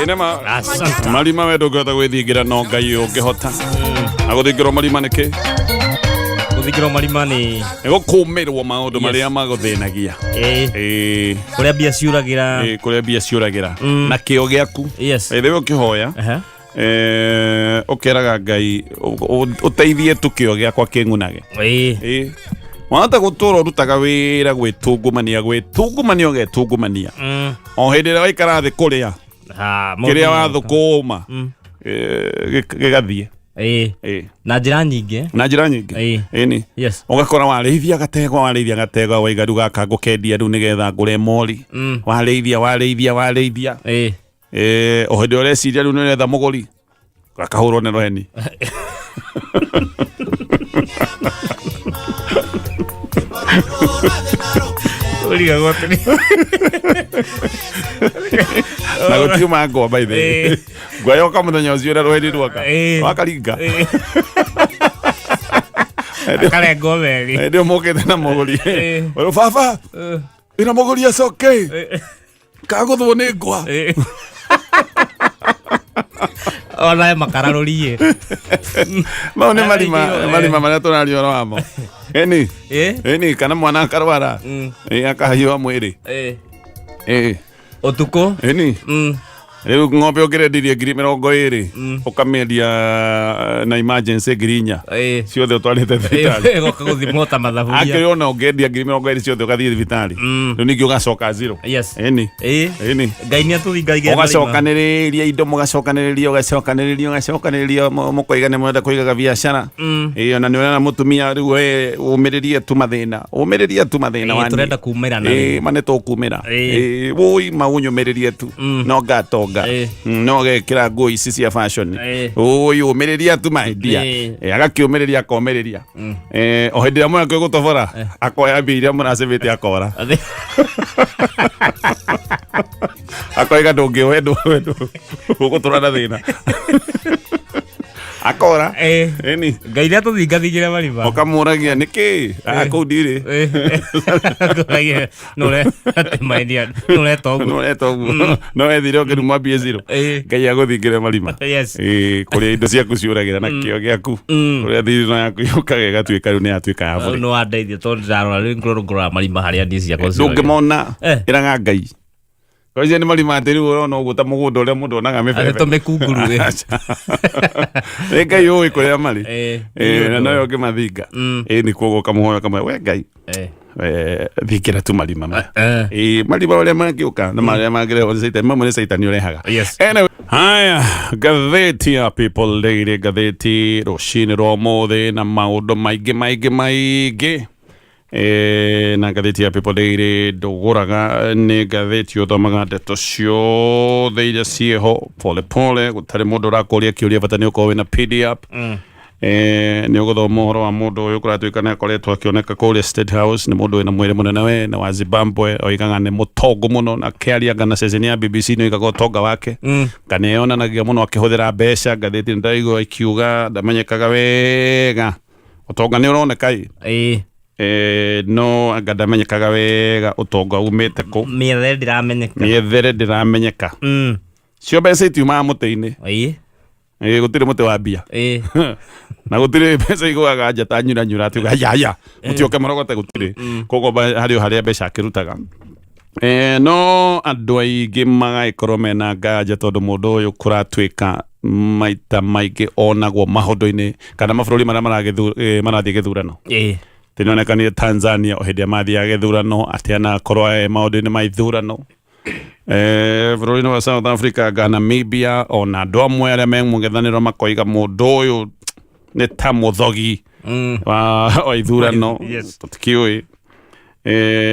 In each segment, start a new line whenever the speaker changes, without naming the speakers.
Ĩĩ nĩ ma.
Asante.
Marima we ndũngĩhota gwĩthingĩra no Ngai ũngĩhota. Na gũthingĩrwo marima nĩkĩ?
Gũthingĩrwo marima nĩ
Nĩ gũkũmĩrwo maũndũ
Yes.
marĩa magũthĩnagia.
ĩĩ
Ĩĩ.
kũrĩa mbia ciũragĩra.
Ĩĩ, kũrĩa mbia ciũragĩra. Na kĩo gĩaku.
Yes.
Ĩĩ, rĩu ũkĩhoya.
Aha.
Ũkeraga Ngai ũteithie tu kĩo gĩakwa kĩng'unage.
Ĩĩ.
Ĩĩ. Wahota gũtũra ũrutaga wĩra gwĩtungumania gwĩtungumania ũgetungumania. O hĩndĩ ĩrĩa waikara thĩ kũrĩa
Ha, mũndũ
kĩrĩa
no-
wathũkũma gĩgathiĩ.
Ĩĩ.
Ĩĩ.
Na njĩra nyingĩ.
Na njĩra nyingĩ.
Ĩĩ.
Ĩni.
Yes.
Ũgakora warĩithia gategwa warĩithia gategwa waiga rĩu gaka ngũkendia rĩu nĩgetha ngũre mori. Warĩithia warĩithia warĩithia.
Ĩĩ.
O hĩndĩ ũreciria rĩu nĩũretha mũgũri gakahũrwo nĩ rũheni.
Ũrigagwo atĩrĩ.
Na gũtiuma ngwa by the way.
Ĩĩ.
Ngwa yoka mũthenya ũcio ũrĩa rũheni rwoka.
Ĩĩ.
Wakaringa.
Ĩĩ. Akarengwo merĩ.
Hĩndĩ ĩyo mũkĩte na mũgũri.
Ĩĩ.
Ũyũ baba ĩna mũgũri acoke. Kagũthwo nĩ ngwa.
Ĩĩ. Ona makara rũriĩ.
Mau nĩ marima
Ĩĩ.
marima marĩa tũraria ũhoro wamo. Ĩni.
Ĩĩ.
Ĩni kana mwana akarwara. Ĩĩ akahiũha mwĩrĩ.
Ĩĩ.
Ĩĩ.
Ũtukũ.
Ĩni. Rĩu ng'ombe ũngĩrendirie 20,000 ũkamĩendia na emergency 4,000
Ĩĩ.
ciothe ũtwarĩte thibitarĩ.
Ĩgoka gũthimwo ta mathaburia.
Akĩrĩ ona ũngĩendia 20,000 ciothe ũgathiĩ thibitarĩ. Rĩu ningĩ ũgacoka zero.
Yes.
Ĩni.
Ĩĩ.
Ĩni.
Ngai nĩ atũthingagia marima.
Ũgacokanĩrĩria indo mũgacokanĩrĩria ũgacokanĩrĩria ũgacokanĩrĩria mũkoiga nĩ mwenda kũigaga biacara. Ĩĩ ona nĩ ũrona mũtumia rĩu we ũmĩrĩrie tu mathĩna. Ũmĩrĩrie tu mathĩna
Ĩĩ,
wani.
tũrenda kumĩra na
Ĩĩ ma nĩ tũkumĩra.
Ĩĩ.
Ĩĩ wũi maũnyũmĩrĩrie tu. No ngatonga.
Ĩĩ.
No gekĩra nguo ici cia fashion.
Ĩĩ.
Ũi ũmĩrĩria tu my dear.
Ĩĩ.
Ĩĩ, agakĩũmĩrĩria akomĩrĩria. O hĩndĩ ĩrĩa mũrake gũtobora akoya mbia iria mũracĩbĩte akora. Akoiga ndũngĩoe ndũ ũgũtũra na thĩna. Akora.
Ĩĩ.
Ĩni.
Ngai nĩ atũthingathingĩre marima.
Ũkamũragia nĩkĩ? Ah, kũu ndirĩ.
Ĩĩ. Nũreta ũguo.
Nũreta ũguo. No wethire ũkĩruma mbia zero.
Ĩĩ.
Ngai agũthingĩre marima.
Yes.
Ĩĩ, kũrĩa indo ciaku ciũragĩra na kĩo gĩaku. Kũrĩa thirino yaku yũkaga ĩgatuĩka rĩu nĩ yatuĩka ya
Hau
bũrĩ.
nĩ wandeithia tondũ ndĩrarora rĩu ngorwo ngũrora marima harĩa niĩ ciakwa ciũragĩra.
Ndũngĩmona
Eh.
ĩraga Ngai. Kwa nĩ marima atĩ rĩu ũrona ũguo ta mũgũnda ũrĩa mũndũ onaga
Atĩ
mĩbebe.
tũmĩkunguru ĩ.
Nĩ Ngai ũĩ kũrĩa marĩ.
Ĩĩ.
Ĩĩ, na nowe ũngĩmathinga. Ĩĩ nĩ kuoguo ũkamũhoya ũkamwĩra we Ngai thingĩra tu marima maya. Ĩĩ marima marĩa mangĩũka na marĩa mangĩrehwo nĩ Caitani, mamwe nĩ Caitani ũrehaga.
Yes.
Anyway, haya ngathĩti ya People Daily ngathĩti rũcinĩ rwa ũmũthĩ na maũndũ maingĩ maingĩ maingĩ. Na ngathĩti ya People Daily ndũgũraga nĩ ngathĩti ũthomaga ndeto ciothe iria ciĩho pole pole gũtarĩ mũndũ ũrakũria kĩũria bata nĩ ũkorwo wĩna PDF. Nĩ ũgũthoma ũhoro wa mũndũ ũyũ kũratuĩka nĩ akoretwo akĩoneka kũrĩa State House nĩ mũndũ wĩna mwĩrĩ mũnene we na wa Zimbabwe oigaga nĩ mũtongu mũno na akĩaria na ceceni ya BBC nĩ oigaga ũtonga wake kana yonanagia mũno akĩhũthĩra mbeca ngathĩti nĩ ndaigua ikiuga ndamenyekaga wega ũtonga nĩ ũroneka ĩ
Ĩĩ.
No anga ndamenyekaga wega ũtonga umĩte kũ.
Mĩethere ndĩramenyeka.
Mĩethere ndĩramenyeka. Cio mbeca itiumaga mũtĩ-inĩ.
Ĩĩ.
Ĩĩ gũtirĩ mũtĩ wa mbia.
Ĩĩ.
Na gũtirĩ mbeca igũaga nja ta nyura nyura atĩ uga ya ya mũtioke mũrogote gũtirĩ. Koguo harĩ o harĩa mbeca akĩrutaga. No andũ aingĩ magagĩkorwo mena nganja tondũ mũndũ ũyũ kũratuĩka maita maingĩ onagwo maũndũ-inĩ kana mabũrũri marĩa marathiĩ gĩthurano.
Ĩĩ.
Tĩnonekanire Tanzania o hĩndĩ ĩrĩa mathiaga gĩthurano atĩ anakorwo e maũndũ-inĩ ma ithurano. Bũrũri-inĩ wa South Africa, Ghana, Namibia ona andũ amwe arĩa me mũng'ethanĩro makoiga mũndũ ũyũ nĩ ta mũthogi wa ithurano.
Yes.
Tũtikĩũĩ.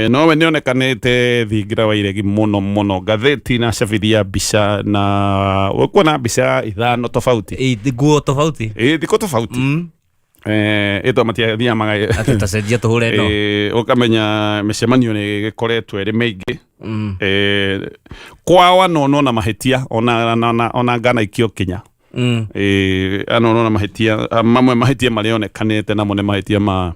No we nĩonekanĩte thingira wa iregi mũno mũno ngathĩti na cabithia mbica na ũkuona mbica ithano tofauti.
Ĩĩ, nguo tofauti.
Ĩĩ, thikũ tofauti. Ĩtwa matiathiaga maga
Atĩ tacenjia tũhũre ĩno.
Ũkamenya mĩcemanio nĩ ĩgĩkoretwo ĩrĩ mĩingĩ. Kwao anonwo na mahĩtia ona ngana ikio kinya. Anonwo na mahĩtia mamwe mahĩtia marĩa onekanĩte namo nĩ mahĩtia ma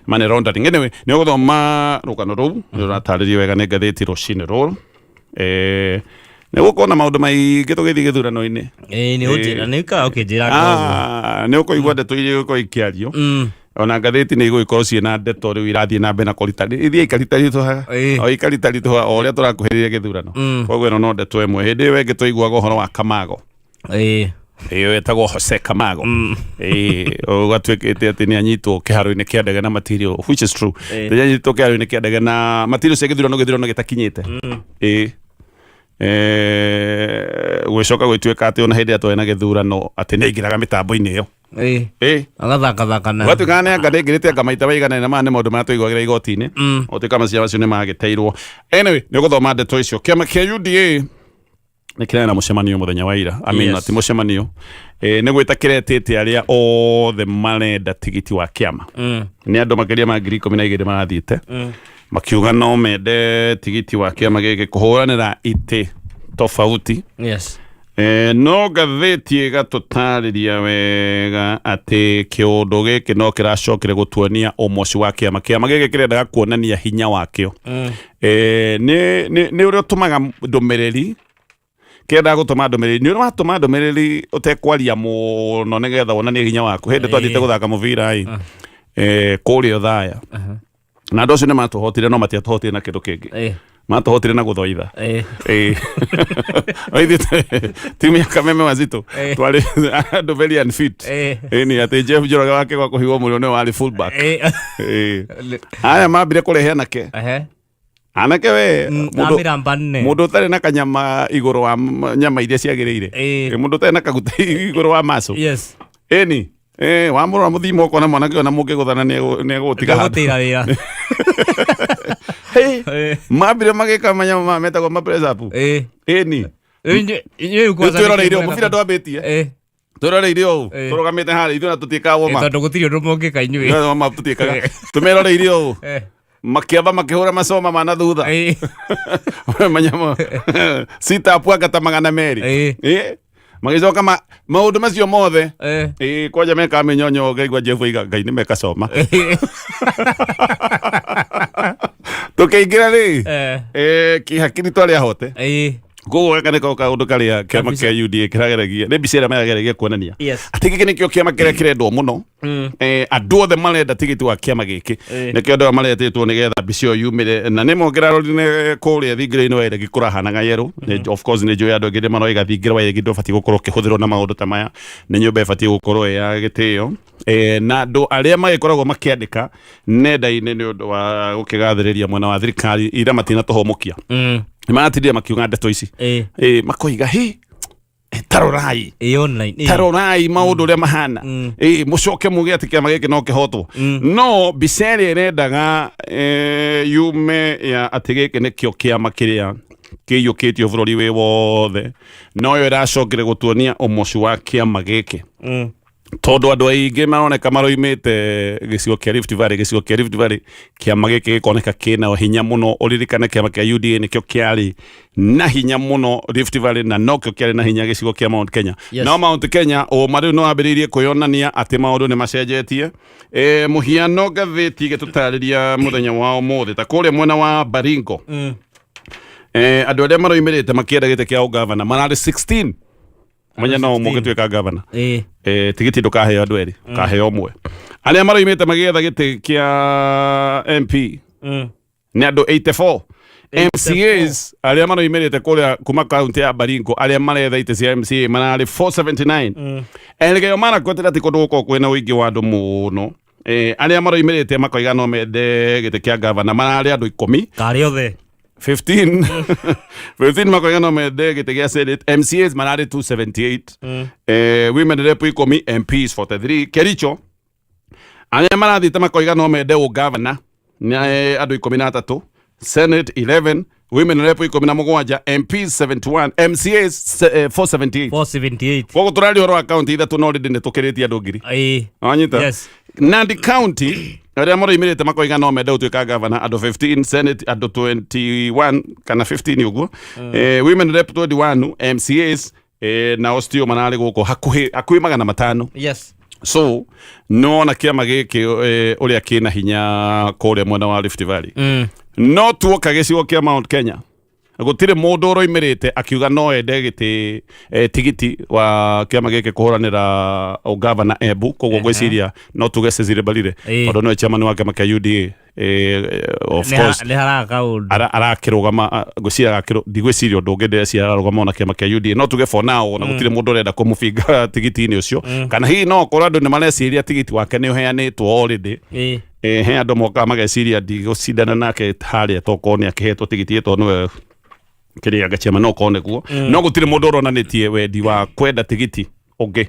money laundering. Anyway, nĩ ũgũthoma rũgano rũu nĩ rũratarĩrio wega nĩ ngathĩti rũcinĩ rũrũ. Nĩ gũkorwo na maũndũ maingĩ tũgĩthiĩ gĩthurano-inĩ.
Ĩĩ, nĩ ũnjĩra nĩ ũikaraga ũkĩnjĩraga ũguo.
Ah, nĩ ũkũigua ndeto iria igũkorwo ikĩario. Ona ngathĩti nĩ igũgĩkorwo ciĩna ndeto rĩu irathiĩ na mbere na kũrita ithiĩ ikaritaritũhaga. O ikaritaritũha o ũrĩa tũrakuhĩrĩria gĩthurano. Koguo ĩno no ndeto ĩmwe. Hĩndĩ ĩyo ĩngĩ twaiguaga ũhoro wa Kamago. Ĩyo ĩtagwo Jose Kamago. Ĩĩ, ũgatuĩkĩte atĩ nĩ anyitwo kĩharo-inĩ kĩa ndege na material, which is true. Nĩ anyitwo kĩharo-inĩ kĩa ndege na material cia gĩthurano, gĩthurano gĩtakinyĩte. Ĩĩ. Gwĩcoka gwĩtuĩka atĩ ona hĩndĩ ĩrĩa twarĩ na gĩthurano atĩ nĩ aingĩraga mĩtambo-inĩ ĩyo. Ĩĩ.
Agathakathaka nayo.
Gwatuĩkaga nĩ anga nĩaingĩrĩte anga maita maigana na maya nĩ maũndũ marĩa twaiguagĩra igoti-inĩ. Gũtuĩka maciira macio nĩ magĩteirwo. Anyway, nĩ ũgũthoma ndeto icio. Kĩama kĩa UDA nĩ kĩrarĩ na mũcemanio mũthenya wa ira. I mean, ti mũcemanio. Nĩ gwĩta kĩretĩte arĩa othe marenda tigiti wa kĩama. Nĩ andũ makĩria ma 12,000 marathiĩte. Makiuga no mende tigiti wa kĩama gĩkĩ kũhũranĩra itĩ tofauti. No ngathĩti ĩgatũtarĩria wega atĩ kĩũndũ gĩkĩ no kĩracokire gũtuonia ũmoci wa kĩama. Kĩama gĩkĩ kĩrendaga kuonania hinya wakĩo. Nĩ ũrĩa ũtũmaga ndũmĩrĩri, kĩendaga gũtũma ndũmĩrĩri, nĩ ũrĩa watũma ndũmĩrĩri ũtekwaria mũno nĩgetha wonanie hinya waku. Hĩndĩ twathiĩte gũthaka mũbira ĩ, kũrĩa Othaya. Na andũ acio nĩ matũhotire, no matiatũhotire na kĩndũ kĩngĩ. Matũhotire na gũthoitha. Ĩĩ. Oithĩte timu ya Kameme Wazito twarĩ andũ very unfit. Ĩni atĩ Jeff Njoroge wake gwa kũhigwo mũrĩo nĩwe warĩ fullback. Ĩĩ. Aya mambire kũrehe anake. Anake we
A mĩramba nne.
Mũndũ ũtarĩ na kanyama igũrũ wa nyama iria ciagĩrĩire. Mũndũ ũtarĩ na kaguta igũrũ wa maco. Ĩni. Wamũrora mũthimo ũkona mwanake ũyũ na mũngĩgũthana nĩegũgũtiga handũ.
Ndegũtĩra wĩra.
Hey, mambire magĩka manyamũ maya metagwo ma press up. Ĩni.
Rĩu inyuĩ
Rĩu
kwanza
twĩroreire
nĩkĩ
ũũ, mũbira
mwena-
ndwambĩtie. Twĩroreire ũũ, tũrũgamĩte harĩa ithuĩ na tũtiĩkaga warm up.
Tondũ gũtirĩ ũndũ mũngĩka inyuĩ.
Warm up tũtiĩkaga. Tũmeroreire ũũ. Makĩamba makĩhũra macoma ma na thutha. Manyamũ sit up anga ta 200. Magĩcoka maũndũ macio mothe. Ĩĩ, kwanja mekaga mĩnyonyo ngaigua Jeff oiga Ngai nĩ mekacoma. Tũkĩingĩra rĩ, kĩhakiri twarĩ ahote. Koguo gaka nĩko kaũndũ karĩa kĩama kĩa UDA kĩrageragia, nĩ mbica ĩrĩa marageragia kuonania atĩ gĩkĩ nĩkĩo kĩama kĩrĩa kĩrendwo mũno. Andũ othe marenda tigiti wa kĩama gĩkĩ. Nĩkĩo andũ aya maretĩtwo nĩgetha mbica ĩyo yumĩre, na nĩ mongĩrarorire kũrĩa thingira-inĩ wa Iregi kũrahanaga yerũ. Of course nĩ njũĩ andũ aingĩ nĩ maroiga thingira wa Iregi ndũbatiĩ gũkorwo ũkĩhũthĩrwo na maũndũ ta maya, nĩ nyũmba ĩbatiĩ gũkorwo ĩ ya gĩtĩo. Na andũ arĩa magĩkoragwo makĩandĩka nenda-inĩ nĩ ũndũ wa gũkĩgathĩrĩria mwena wa thirikari ira matinatũhũmũkia. Nĩ maratindire makiuga ndeto ici. Makoiga hi, tarorai.
Online.
Tarorai maũndũ ũrĩa mahana. Mũcoke muge atĩ kĩama gĩkĩ no kĩhotwo. No mbica ĩrĩa ĩrendaga yume ya atĩ gĩkĩ nĩkĩo kĩama kĩrĩa kĩiyũkĩtio bũrũri wĩ wothe, noyo ĩracokire gũtuonia ũmocu wa kĩama gĩkĩ. Tondũ andũ aingĩ maroneka maroimĩte gĩcigo kĩa Rift Valley, gĩcigo kĩa Rift Valley kĩama gĩkĩ gĩkoneka kĩna hinya mũno. Ũririkane kĩama kĩa UDA nĩkĩo kĩarĩ na hinya mũno Rift Valley, na nokĩo kĩarĩ na hinya gĩcigo kĩa Mount Kenya. No Mount Kenya ũma rĩu nĩ wambĩrĩirie kwĩyonania atĩ maũndũ nĩ macenjetie. Mũhiano ngathĩti ĩgĩtũtarĩria mũthenya wa ũmũthĩ ta kũrĩa mwena wa Baringo. Andũ arĩa maroimĩrĩte makĩenda gĩtĩ kĩa ũgavana mararĩ 16. Menya no ũmwe ũngĩtuĩka gavana. Tigiti ndũkaheo andũ erĩ, ũkaheo ũmwe. Arĩa maroimĩte magĩetha gĩtĩ kĩa MP nĩ andũ 84. MCAs arĩa maroimĩrĩte kũrĩa kuma kaunti ya Baringo arĩa maretha itĩ cia MCA mararĩ 479. Elgeyo Marakwet ti kũndũ gũkoragwo kwĩna ũingĩ wa andũ mũno. Arĩa maroimĩrĩte makoiga no mende gĩtĩ kĩa gavana mararĩ andũ 10.
Karĩ othe.
15 makoiga no mende gĩtĩ gĩa Senate. MCAs mararĩ 278. Women rep 10, MPs 43. Kericho arĩa marathiĩte makoiga no mende ũgavana nĩ andũ 13, Senate 11, women rep 17, MPs 71, MCAs 478.
478.
Koguo tũraria ũhoro wa kaunti ithatũ no rĩndĩ nĩ tũkĩrĩtie andũ 1000. Wanyita? Nandi County arĩa maroimĩrĩte makoiga no mende gũtuĩka gavana andũ 15, Senate andũ 21 kana 15 ũguo. Women rep 21, MCAs nao still mararĩ gũkũ hakuhĩ 500. So nona kĩama gĩkĩ ũrĩa kĩna hinya kũrĩa mwena wa Rift Valley. No tuoka gĩcigo kĩa Mount Kenya. Gũtirĩ mũndũ ũroimĩrĩte akiuga no ende gĩtĩ tigiti wa kĩama gĩkĩ kũhũranĩra ũgavana Embu. Koguo ngwĩciria no tuge Cecily Mbarire, tondũ nĩwe chairman wa kĩama kĩa UDA, of course
Nĩ haraka kaũndũ.
Arakĩrũgama, ngwĩciria ndigwĩciria ũndũ ũngĩ, ndĩreciria ararũgama ona kĩama kĩa UDA. No tuge for now ona gũtirĩ mũndũ ũrenda kũmũbinga tigiti-inĩ ũcio, kana hihi no okorwo andũ nĩ mareciria tigiti wake nĩ ũheanĩtwo already. He andũ mokaga mageciria ndigũcindana nake harĩa tokorwo nĩ akĩhetwo tigiti ĩtwo nĩwe kĩrĩa gachama, no korwo nĩguo, no gũtirĩ mũndũ ũronanĩtie wendi wa kwenda tigiti ũngĩ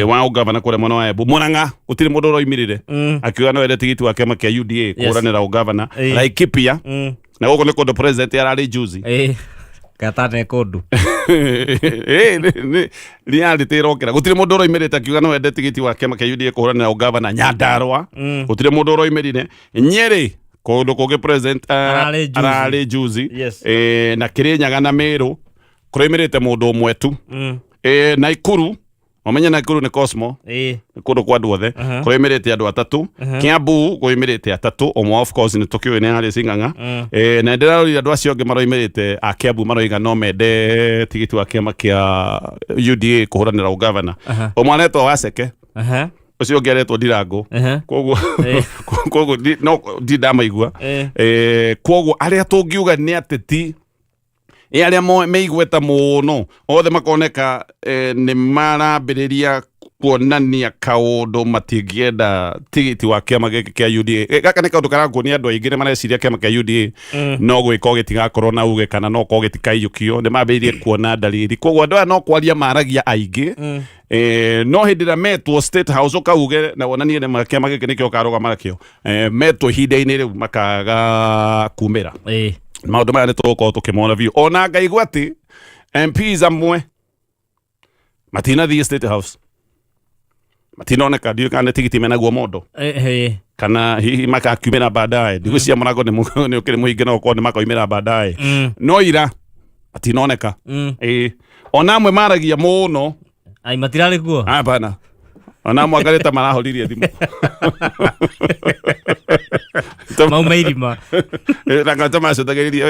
wa ũgavana kũrĩa mwena wa Embu. Murang'a gũtirĩ mũndũ ũroimĩrire akiuga no ende tigiti wa kĩama kĩa UDA kũhũranĩra ũgavana. Laikipia, na gũkũ nĩ kũndũ president ararĩ juzi.
Gatane kũndũ.
Reality ĩrokĩra, gũtirĩ mũndũ ũroimĩrĩte akiuga no ende tigiti wa kĩama kĩa UDA kũhũranĩra ũgavana. Nyandarua gũtirĩ mũndũ ũroimĩrire. Nyĩrĩ kũndũ kũngĩ president
Ararĩ juzi.
Ararĩ juzi. Na Kĩrĩnyaga na Mĩrũ kũroimĩrĩte mũndũ ũmwe tu. Naikuru, ũmenye Naikuru nĩ Cosmo, nĩ kũndũ kwa andũ othe, kũroimĩrĩte andũ atatũ. Kiambu kũroimĩrĩte atatũ, ũmwe of course nĩ tũkĩũĩ nĩ Harris Ng'ang'a. Na ndĩrarorire andũ acio angĩ maroimĩrĩte a Kiambu maroiga no mende tigiti wa kĩama kĩa UDA kũhũranĩra ũgavana. Ũmwe aretwo Waceke, ũcio ũngĩ aretwo Ndirango. Koguo koguo no ndi ndamaigua. Koguo arĩa tũngiuga nĩ ateti ĩ arĩa meigweta mũno othe makoneka nĩ marambĩrĩria kuonania kaũndũ matingĩenda tigiti wa kĩama gĩkĩ kĩa UDA. Gaka nĩ kaũndũ karakuonia andũ aingĩ nĩ mareciria kĩama kĩa UDA no gwĩka gĩtigakorwo na uge kana no korwo gĩtikaiyũkio. Nĩ mambĩrĩirie kuona dalili, koguo andũ aya no kwaria maragia aingĩ, no hĩndĩ ĩrĩa metwo State House ũkauge na wonanie nĩ kĩama gĩkĩ nĩkĩo ũkarũgama nakĩo, metwo ihinda-inĩ rĩu makaga kumĩra. Maũndũ maya nĩ tũgũkorwo tũkĩmona biũ, ona ngaigua atĩ MPs amwe matinathiĩ State House, matinoneka. Ndiũĩ kana nĩ tigiti menaguo mondo kana hihi makakiumĩra baadaye. Ndigwĩciria mũrango nĩ ũkĩrĩ mũhinge, no ũkorwo nĩ makaumĩra baadaye, no ira matinoneka. Ĩĩ, ona amwe maragia mũno.
Ai, matirarĩ kuo.
Hapana, ona amwe angarĩ ta marahoririe thimũ.
Mauma irima.
Ranga macũthagĩrĩria.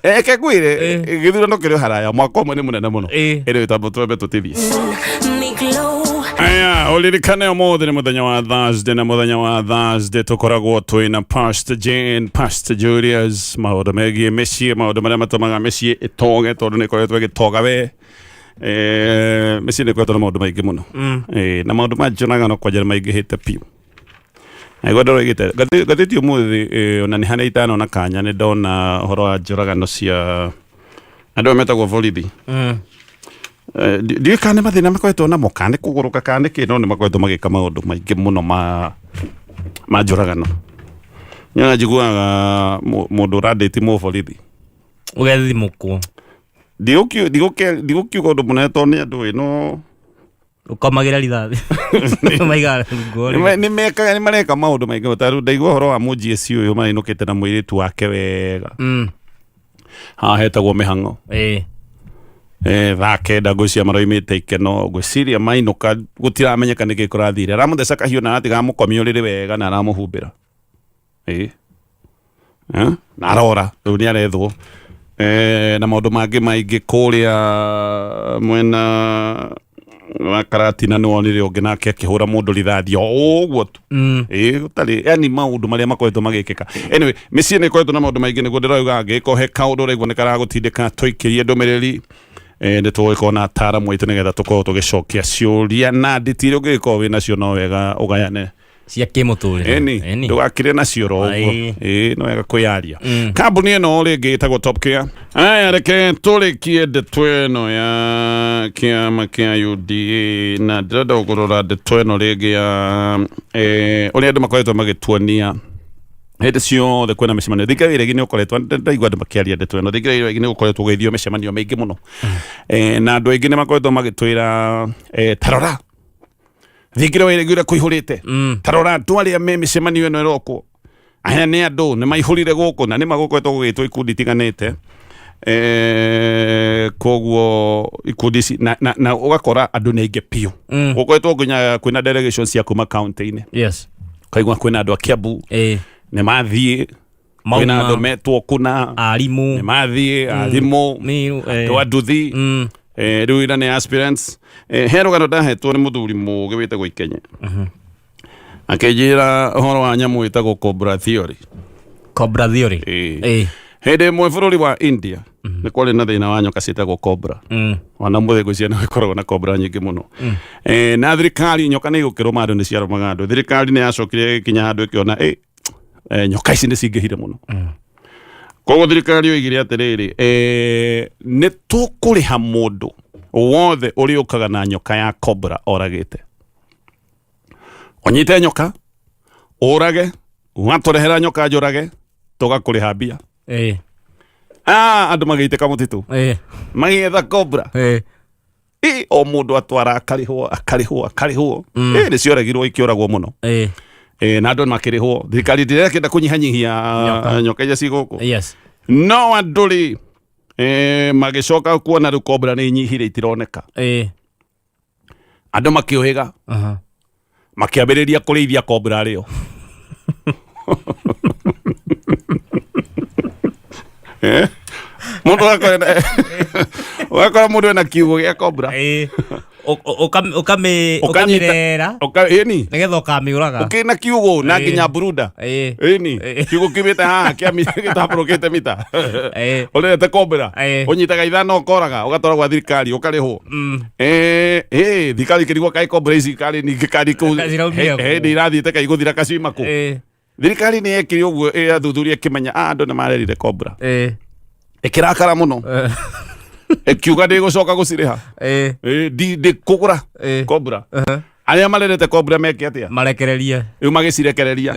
Eke ngwĩre, gĩthurano kĩrĩ o haraya, mwaka ũmwe nĩ mũnene mũno. Ĩrĩ tambo twembe tũtithie.
Me glow.
Aya, ũririkane ũmũthĩ nĩ mũthenya wa Thursday, na mũthenya wa Thursday tũkoragwo twĩna Pastor Jane, Pastor Julius, maũndũ megiĩ mĩciĩ, maũndũ marĩa matũmaga mĩciĩ ĩtoge, tondũ nĩ ĩkoretwo ĩgĩtoga we. Mĩciĩ nĩ ĩkoretwo na maũndũ maingĩ mũno. Na maũndũ ma njũragano kwanja nĩ maingĩhĩte biũ. Naigua ndĩroigĩte ngathĩti ũmũthĩ, ona nĩ harĩa itanona kanya nĩ ndona ũhoro wa njũragano cia andũ aya metagwo borithi. Ndiũĩ kana nĩ mathĩna makoretwo namo, kana nĩ kũgũrũka, kana nĩ kĩ, no nĩ makoretwo magĩka maũndũ maingĩ mũno ma njũragano. Nĩona njiguaga mũndũ ũrandĩti mũborithi.
Ũgethimũkwo.
Ndigũkiuga ũndũ mũnene tondũ nĩ andũ ĩ no
Ũkomagĩra rithathi maigaga rungu.
Nĩ mareka maũndũ maingĩ. Ta rĩu ndaigua ũhoro wa mũnjieci ũyũ marainũkĩte na mũirĩtu wake wega haha hetagwo mĩhang'o. Thaa 9 ngwĩciria maroimĩte ikeno, ngwĩciria mainũka gũtiramenyeka nĩkĩ kũrathire. Aramũtheca kahiũ na aratiga amũkomia ũrĩrĩ wega na aramũhumbĩra. Ĩ. Eh? Na arora rĩu nĩ arethwo. Na maũndũ mangĩ maingĩ kũrĩa mwena wa Karatina, nĩ wonire ũngĩ nake akĩhũra mũndũ rithathi o ũguo tu. Ĩ gũtarĩ, yani maũndũ marĩa makoretwo magĩkĩka. Anyway, mĩciĩ nĩ ĩkoretwo na maũndũ maingĩ, nĩguo ndĩrauga angĩkorwo he kaũndũ ũraigua nĩ karagũtindĩka, tũikĩrie ndũmĩrĩri, nĩ tũgũgĩkorwo na ataaramu aitũ nĩgetha tũkorwo tũgĩcokia ciũria na nditi iria ũngĩgĩkorwo wĩ nacio, no wega ũgayane
Cia kĩmũtũrĩre.
Ĩni ndũgakire nacio ro ũguo. Ĩĩ, no wega kwĩyaria. Kambuni ĩno rĩngĩ ĩtagwo Top Care. Aya, reke tũrĩkie ndeto ĩno ya kĩama kĩa UDA, na ndĩrenda kũrora ndeto ĩno rĩngĩ ya ũrĩa andũ makoretwo magĩtuonia hĩndĩ ciothe kwĩna mĩcemanio. Thingira Wĩregi nĩ ũkoretwo, ndaigua andũ makĩaria ndeto ĩno, Thingira Wĩregi nĩ ũkoretwo ũgĩthio mĩcemanio mĩingĩ mũno. Na andũ aingĩ nĩ makoretwo magĩtwĩra, tarora Thingira Wĩregi ũrĩa kũihũrĩte, tarora andũ arĩa me mĩcemanio ĩno ĩrokwo, aya nĩ andũ nĩ maihũrire gũkũ, na nĩ magũkoretwo gũgĩtwo ikundi itiganĩte. Koguo ikundi ici na ũgakora andũ nĩ aingĩ biũ. Gũkoretwo nginya kwĩna delegation cia kuma county-inĩ. Ukaigua kwĩna andũ a Kiambu nĩ mathiĩ. Kwĩna
Mauma.
andũ metwo kũna
Arimũ.
nĩ mathiĩ arimũ, andũ a nduthi. Rĩu ira nĩ aspirants. He rũgano ndahetwo nĩ mũthuri mũgĩ wĩtagwo Ikenye, akĩnjĩra ũhoro wa nyamũ ĩtagwo cobra theory.
Cobra theory.
Ĩĩ. Hĩndĩ ĩmwe bũrũri wa India nĩ kwarĩ na thĩna wa nyoka ciĩtagwo cobra. Ona mũthĩ ngwĩciria nĩ gũkoragwo na cobra nyingĩ mũno. Na thirikari, nyoka nĩ igũkĩrũma andũ, nĩ ciarũmaga andũ. Thirikari nĩ yacokire ĩgĩkinya handũ ĩkĩona nyoka ici nĩ cingĩhire mũno. Koguo thirikari yoigire atĩrĩrĩ, nĩ tũkũrĩha mũndũ wothe ũrĩũkaga na nyoka ya cobra oragĩte. Ũnyite nyoka ũrage, watũrehera nyoka njũrage, tũgakũrĩha mbia. Andũ magĩitĩka mũtitũ magĩetha cobra. O mũndũ atwara akarĩhwo, akarĩhwo, akarĩhwo. Nĩ cioragirwo, ikĩũragwo mũno. Na andũ makĩrĩhwo. Thirikari ndĩrekĩenda kũnyihanyihia nyoka iria ci gũkũ. No andũ rĩ, magĩcoka kuona rĩu cobra nĩ inyihire, itironeka. Andũ makĩũhĩga, makĩambĩrĩria kũrĩithia cobra rĩo. Mũndũ ũgakora mũndũ ena kiugo gĩa cobra.
Ũkamĩrera
Ĩni.
nĩgetha ũkamĩũraga.
Ũkĩna kiugo na nginya buruda. Ĩni. Kiugo kiumĩte haha gĩtambũrũkĩte mita. Ũrerete cobra. Ũnyitaga ithano, ũkoraga, ũgatwara gwa thirikari, ũkarĩhwo. Thirikari ĩkĩrigwo kaĩ cobra ici karĩ ningĩ karĩ kũu
Ciraumire kũ?
Hĩndĩ irathiĩte kaĩ igũthira kaciuma kũ? Thirikari nĩ yekire ũguo, ĩyathuthuria, ĩkĩmenya andũ nĩ marerire cobra. Ĩkĩrakara mũno, ĩkiuga ndĩgũcoka gũcirĩha. Ndĩkũgũra cobra. Arĩa marerete cobra meke atĩa?
Marekererie.
Rĩu magĩcirekereria.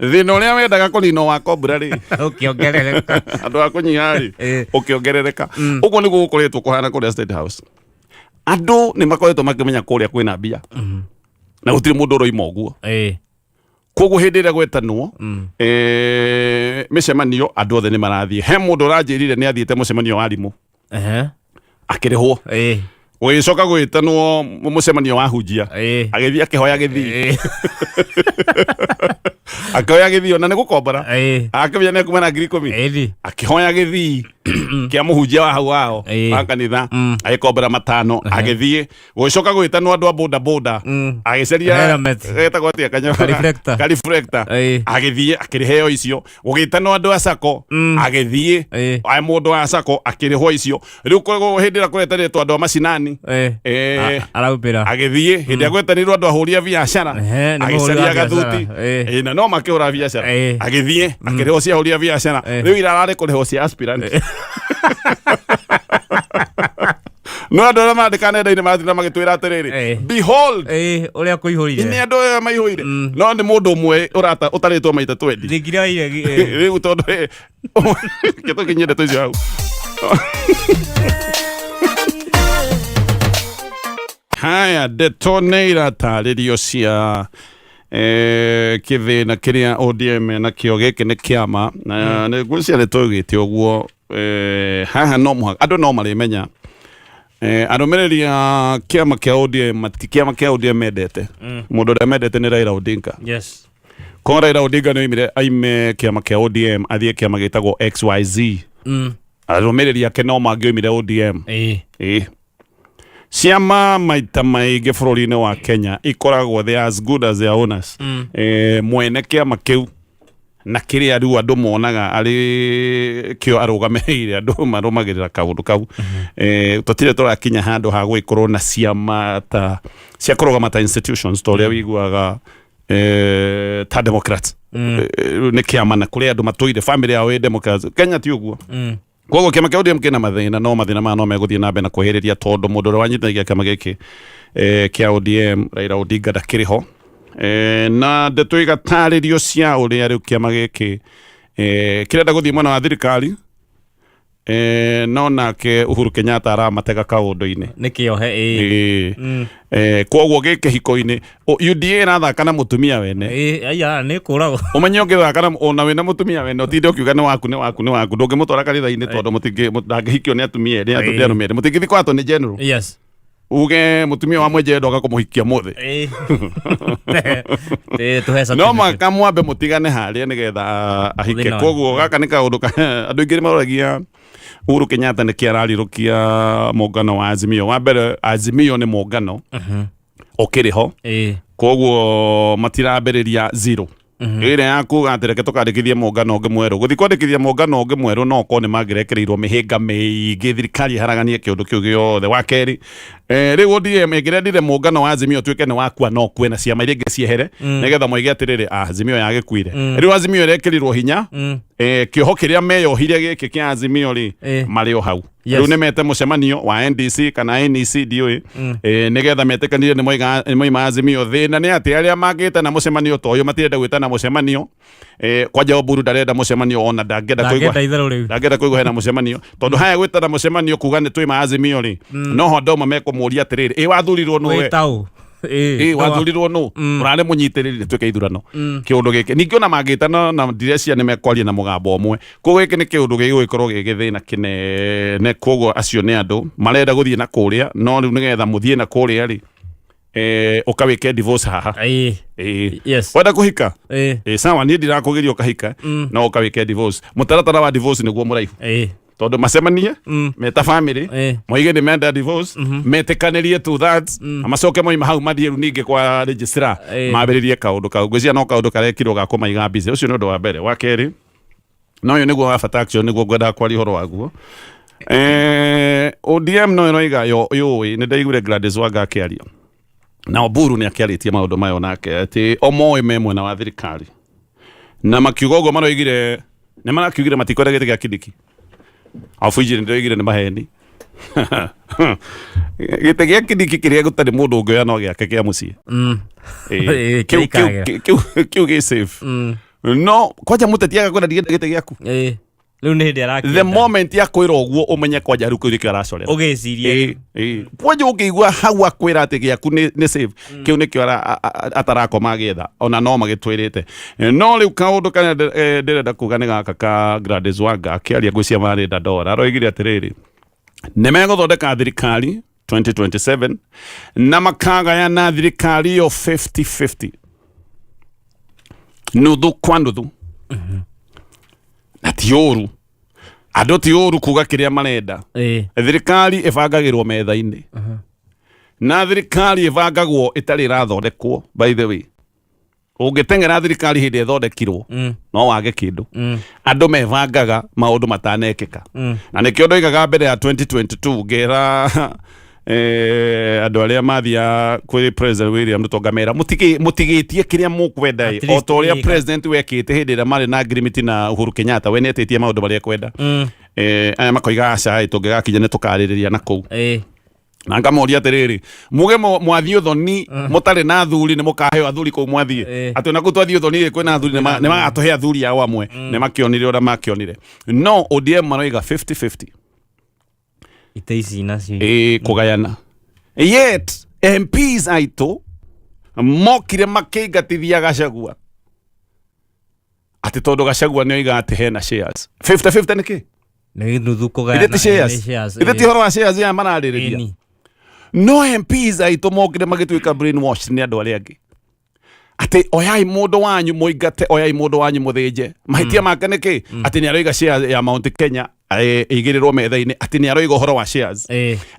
Thĩna ũrĩa wendaga kũninwo wa cobra rĩ,
Ũkĩongerereka.
andũ a kũnyiha rĩ, ũkĩongerereka. Ũguo nĩguo gũkoretwo kũhana kũrĩa State House. Andũ nĩ makoretwo makĩmenya kũrĩa kwĩna mbia na gũtirĩ mũndũ ũroima ũguo. Koguo hĩndĩ ĩrĩa gwetanwo mĩcemanio, andũ othe nĩ marathiĩ. He mũndũ ũranjĩrire nĩ athiĩte mũcemanio wa arimũ, akĩrĩhwo. Gũgĩcoka gwĩtanwo mũcemanio wa hunjia, agĩthiĩ akĩhoya gĩthii. Akĩhoya gĩthii, ona nĩ gũkombora. Akĩmenya nĩ akuma na 10,000. Akĩhoya gĩthii kĩa mũhunjia wa hau wao wa kanitha, agĩkombora 5, agĩthiĩ. Gũgĩcoka gwĩtanwo andũ a boda boda, agĩcaria
Helmet.
getagwo atĩa kanyamũ?
Reflector.
Ka reflector. Agĩthiĩ akĩrĩheo icio. Gũgĩtanwo andũ a sako, agĩthiĩ. Aya mũndũ wa sako akĩrĩhwo icio. Rĩu hĩndĩ ĩrĩa kũretanĩtwo andũ a macinani,
Araupĩra.
Agĩthiĩ. Hĩndĩ ĩrĩa gwetanirwo andũ ahũri a biacara,
Ehe, nĩ mũhũri
agĩcaria
wa biacara.
gathuti. Na no makĩhũra biacara, agĩthiĩ akĩrĩhwo cia ahũri a biacara. Rĩu irararĩ kũrĩhwo cia aspirant. No andũ arĩa mandĩka nenda-inĩ marathiĩ na magĩtwĩra atĩrĩrĩ, behold,
Ũrĩa kũihũrire.
Nĩ andũ aya maihũire, no nĩ mũndũ ũmwe ũrata ũtarĩtwo maita twendi.
Ndingire oire.
Rĩu tondũ kĩtũkinyie ndeto icio hau. Haya, ndeto nĩ iratarĩrio cia kĩthĩna kĩrĩa ODM nakĩo. Gĩkĩ nĩ kĩama na nĩ ngwĩciria nĩ tũgĩte ũguo. Haha no mũhaka andũ no marĩmenya arũmĩrĩri a kĩama kĩa ODM mati kĩama kĩa ODM mendete mũndũ ũrĩa mendete nĩ Raila Odinga. Ko Raila Odinga nĩ oimire aime kĩama kĩa ODM athiĩ kĩama gĩtagwo XYZ, arũmĩrĩri ake no mangĩoimire ODM. Ĩĩ. Ciama maita maingĩ bũrũri-inĩ wa Kenya ikoragwo they are as good as their owners. Mwene kĩama kĩu na kĩrĩa rĩu andũ monaga arĩ kĩo arũgamĩrĩire, andũ marũmagĩrĩra kaũndũ kau. Tũtirĩ tũrakinya handũ ha gũgĩkorwo na ciama ta cia kũrũgama ta institutions ta ũrĩa wĩiguaga ta Democrats. Nĩ kĩama na kũrĩ andũ matũire family yao ĩ Democrats. Kenya ti ũguo. Koguo kĩama kĩa ODM kĩna mathĩna, no mathĩna maya no megũthiĩ na mbere na kwĩhĩrĩria tondũ mũndũ ũrĩa wanyitithagia kĩama gĩkĩ kĩa ODM, Raila Odinga, ndakĩrĩ ho. Na ndeto igatarĩrio cia ũrĩa rĩu kĩama gĩkĩ kĩrenda gũthiĩ mwena wa thirikari, no nake Uhuru Kenyatta aramatega kaũndũ-inĩ.
Nĩ kĩohe, ĩĩ.
Ĩĩ. Koguo gĩkĩ hiko-inĩ UDA ĩrathaka na mũtumia wene.
Ĩĩ, aya nĩ kũragwo.
Ũmenye ũngĩthaka na ona wĩna mũtumia wene, ũtinde ũkiuga nĩ waku, nĩ waku, nĩ waku, ndũngĩmũtwara kanitha-inĩ tondũ ndangĩhikio nĩ atumia erĩ, nĩ arũme erĩ, mũtingĩthiĩ kwa Attorney General. Uge mutumia wa mwenje ndoka kumuhikia muthi.
Tuhe
No
certificate.
mwaka mwambe mutigane haria nigetha ahike.
Thĩna.
Koguo gaka nĩ kaũndũ andũ aingĩ nĩ maroragia Uhuru Kenyatta nĩkĩ ararirũkia mũngano wa Azimio. Wa mbere, Azimio nĩ mũngano ũkĩrĩ ho, koguo matirambĩrĩria zero ĩrĩa ya kuga atĩ reke tũkandĩkithie mũngano ũngĩ mwerũ. Gũthiĩ kwandĩkithia mũngano ũngĩ mwerũ no ũkorwo nĩ mangĩrekereirwo mĩhĩnga mĩingĩ, thirikari ĩharaganie kĩũndũ kĩu gĩothe. Wa kerĩ, rĩu ODM ĩngĩrendire mũngano wa Azimio ũtuĩke nĩ wakua, no kue na ciama iria ingĩ ciehere, nĩgetha moige atĩrĩrĩ, Azimio yagĩkuire. Rĩu Azimio ĩrekĩrirwo hinya, kĩoho kĩrĩa meyohire gĩkĩ kĩa Azimio rĩ, marĩ o hau. Rĩu nĩ mete mũcemanio wa NDC kana NEC, ndiũĩ, nĩgetha metĩkanire nĩ moima Azimio. Thĩna nĩ atĩ arĩa mangĩtana mũcemanio ta ũyũ matirenda gwĩtana mũcemanio. Kwanja Oburu ndarenda mũcemanio, ona ndangĩenda kũigua.
Ndangĩenda itherũ rĩu.
Ndangĩenda kũigua hena mũcemanio, tondũ haya gwĩtana mũcemanio kuga nĩ twĩma Azimio rĩ, no ho ndoma mekũmũria atĩrĩrĩ, ĩ wathurirwo nũ we?
Wĩtaũ.
Ĩ wathurirwo nũ ũrarĩ mũnyitĩrĩri? Nĩtuĩke ithurano kĩũndũ gĩkĩ ningĩ ona mangĩtana na ndirecia nĩ mekwaria na mũgambo ũmwe. Koguo gĩkĩ nĩ kĩũndũ gĩgũgĩkorwo gĩ gĩthĩna kĩnene. Koguo acio nĩ andũ marenda gũthiĩ na kũrĩa, no rĩu nĩgetha mũthiĩ na kũrĩa rĩ, ũkawĩke divorce haha. Ĩ. Wenda kũhika, ĩ sawa, niĩ ndirakũgĩria ũkahika, no ũkawĩke divorce. Mũtaratara wa divorce nĩguo mũraihu, tondũ macemanie meta family, moige nĩ menda divorce, metĩkanĩrie to that, na macoke moima hau mathiĩ rĩu ningĩ kwa registrar, mambĩrĩrie kaũndũ kau. Ngwĩciria no kaũndũ karekirwo ga kũmaiga busy. Ũcio nĩ ũndũ wa mbere. Wa kerĩ, na ũyũ nĩguo wa bata, actually nĩguo ngwendaga kwaria ũhoro waguo, ODM no ĩroiga yũĩ. Nĩ ndaiguire Gladys Wanga akĩaria, na Oburu nĩ akĩarĩtie maũndũ mayo nake, atĩ o moĩ me mwena wa thirikari, na makiuga ũguo maroigire nĩ marakiugire matikwenda gĩtĩ gĩa Kindiki. Arabu injini ndĩroigire nĩ maheni. Gĩtĩ gĩa Kindiki kĩrĩa gũtarĩ mũndũ ũngĩoya no gĩake kĩa mũciĩ.
Ĩĩ,
Kĩu
kĩrĩa
kĩu gĩ safe, no kwanja mũteti agakwĩra ndigenda gĩtĩ gĩaku.
Rĩu nĩ hĩndĩ
The
arakĩenda.
moment ya kwĩra ũguo, ũmenye kwanja rĩu kĩu nĩkĩo aracorera.
Ũgĩcirie.
Ĩĩ. Kwanja ũngĩigua hau akwĩra atĩ gĩaku nĩ safe, kĩu nĩkĩo atarakoma agĩetha, ona no magĩtwĩrĩte. No rĩu kaũndũ karĩa ndĩrenda kuga nĩ gaka ka Gladys Wanga akĩaria, ngwĩciria marĩ Dandora, aroigire atĩrĩrĩ, nĩ megũthondeka thirikari 2027 na makagayana thirikari ĩyo 50-50, nuthu kwa nuthu. Na ti ũru, andũ ti ũru kuga kĩrĩa marenda. Thirikari ĩbangagĩrwo metha-inĩ, na thirikari ĩbangagwo ĩtarĩ ĩrathondekwo. By the way, ũngĩteng'era thirikari hĩndĩ ĩthondekirwo, no wage kĩndũ. Andũ mebangaga maũndũ matanekĩka, na nĩkĩo ndoigaga mbere ya 2022, ngĩra andũ arĩa mathia kwĩ President William Ruto, ngamera mũtigĩtie kĩrĩa mũkwenda
At
ĩ, o
least
ta ũrĩa president wekĩte hĩndĩ ĩrĩa marĩ na ngirimiti na Uhuru Kenyatta. We nĩetĩtie maũndũ marĩa ekwenda. Aya makoiga aca, ĩ, tũngĩgakinya nĩ tũkarĩrĩria na kũu. Na ngamoria atĩrĩrĩ, muge mwathiĩ ũthoni mũtarĩ na athuri, nĩ mũkaheo athuri kũu mwathiĩ? Atĩ ona kũu twathiĩ ũthoni rĩ, kwĩna athuri, nĩ magatũhe athuri ao amwe. Nĩ makĩonire ũrĩa makĩonire. No ODM maroiga 50-50.
Ite ici nacio.
Ĩ, kũgayana. Yet MPs aitũ mokire makĩingatithia Gachagua, atĩ tondũ Gachagua nĩ oiga atĩ hena shares. 50-50 nĩkĩ?
Nĩ nuthu kũgayana.
Ithe ti shares?
Shares.
Ithe ti ũhoro wa shares ya mararĩrĩria?
Ĩni.
No MPs aitũ mokire magĩtuĩka brainwashed nĩ andũ arĩa angĩ, atĩ oyai mũndũ wanyu mũingate, oyai mũndũ wanyu mũthĩnje. Mahĩtia make nĩ kĩ? Atĩ nĩ aroiga share ya Mount Kenya ĩigĩrĩrwo metha-inĩ, atĩ nĩ aroiga ũhoro wa shares.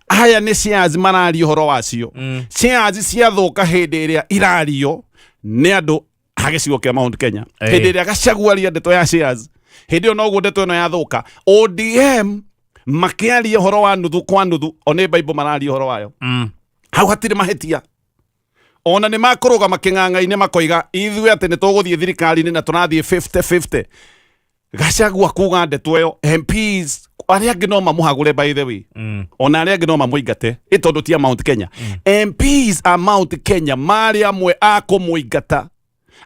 Aya nĩ shares mararia ũhoro wacio. Shares ciathũka hĩndĩ ĩrĩa irario nĩ andũ a gĩcigo kĩa Mount Kenya. Hĩndĩ ĩrĩa Gachagua aria ndeto ya shares, hĩndĩ ĩyo noguo ndeto ĩno yathũka. ODM makĩaria ũhoro wa nuthu kwa nuthu, o nĩ Bible mararia ũhoro wayo. Hau hatirĩ mahĩtia. Ona nĩ makũrũgama kĩng'ang'a-inĩ makoiga ithuĩ atĩ nĩ tũgũthiĩ thirikari-inĩ na tũrathiĩ 50-50. Gachagua kuga ndeto ĩyo, MPs arĩa angĩ no mamũhagũre, by the way, ona arĩa angĩ no mamũingate, ĩ tondũ ti a Mount Kenya. MPs a Mount Kenya marĩ amwe a kũmũingata,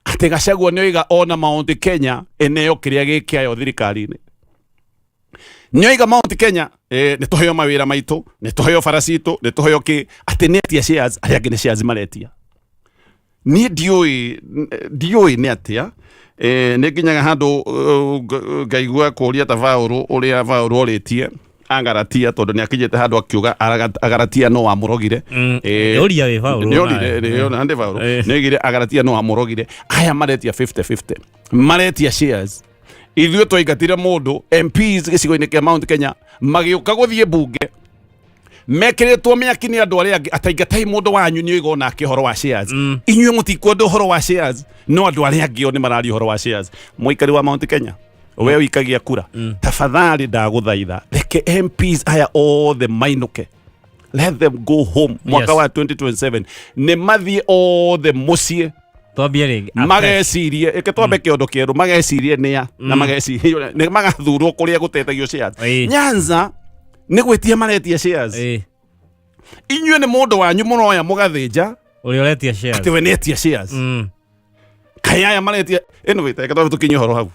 atĩ Gachagua nĩ oiga ona Mount Kenya ĩneo kĩrĩa gĩ kĩayo thirikari-inĩ. Nĩ oiga Mount Kenya, nĩ tũheo mawĩra maitũ, nĩ tũheo bara citũ, nĩ tũheo kĩ. Atĩ nĩ atia shares? Arĩa angĩ nĩ shares maretia. Niĩ ndiũĩ nĩ atĩa. Nĩ nginyaga handũ ngaigua kũria ta Vaũrũ, ũrĩa Vaũrũ orĩtie. Agaratia tondũ nĩ akinyĩte handũ akiuga Agaratia no amũrogire.
Nĩũria wĩ Paũlũ
Nĩorire
nawe.
nĩona ndĩ Paũlũ. Nĩoigire Agaratia no amũrogire. Aya maretia 50-50, maretia shares. Ithuĩ twaingatire mũndũ MPs gĩcigo-inĩ kĩa Mount Kenya magĩũka gũthiĩ mbunge mekĩrĩtwo mĩaki nĩ andũ arĩa angĩ ataingatai mũndũ wanyu nĩ oiga onake ũhoro wa shares. Inyuĩ mũtikwenda ũhoro wa shares, no andũ arĩa angĩ o nĩ mararia ũhoro wa shares. Mũikari wa Mount Kenya, we ũikagia kura, tafadhali ndagũthaitha, reke MPs aya othe mainũke. Let them go home. Mwaka wa 2027 nĩ mathiĩ othe mũciĩ.
Twambie rĩngĩ. Afresh.
Magecirie ĩke twambe kĩondo kĩerũ, magecirie nĩa na magecirie nĩ magathurwo kũrĩa gũtetagio shares. Nyanza nĩ gwĩtia maretia shares. Inyuĩ nĩ mũndũ wanyu mũroya mũgathĩnja
Ũrĩa ũretia shares.
atĩ we nĩetia shares. Kaĩ aya maretia. Anyway, reke twambe tũkinye ũhoro hau.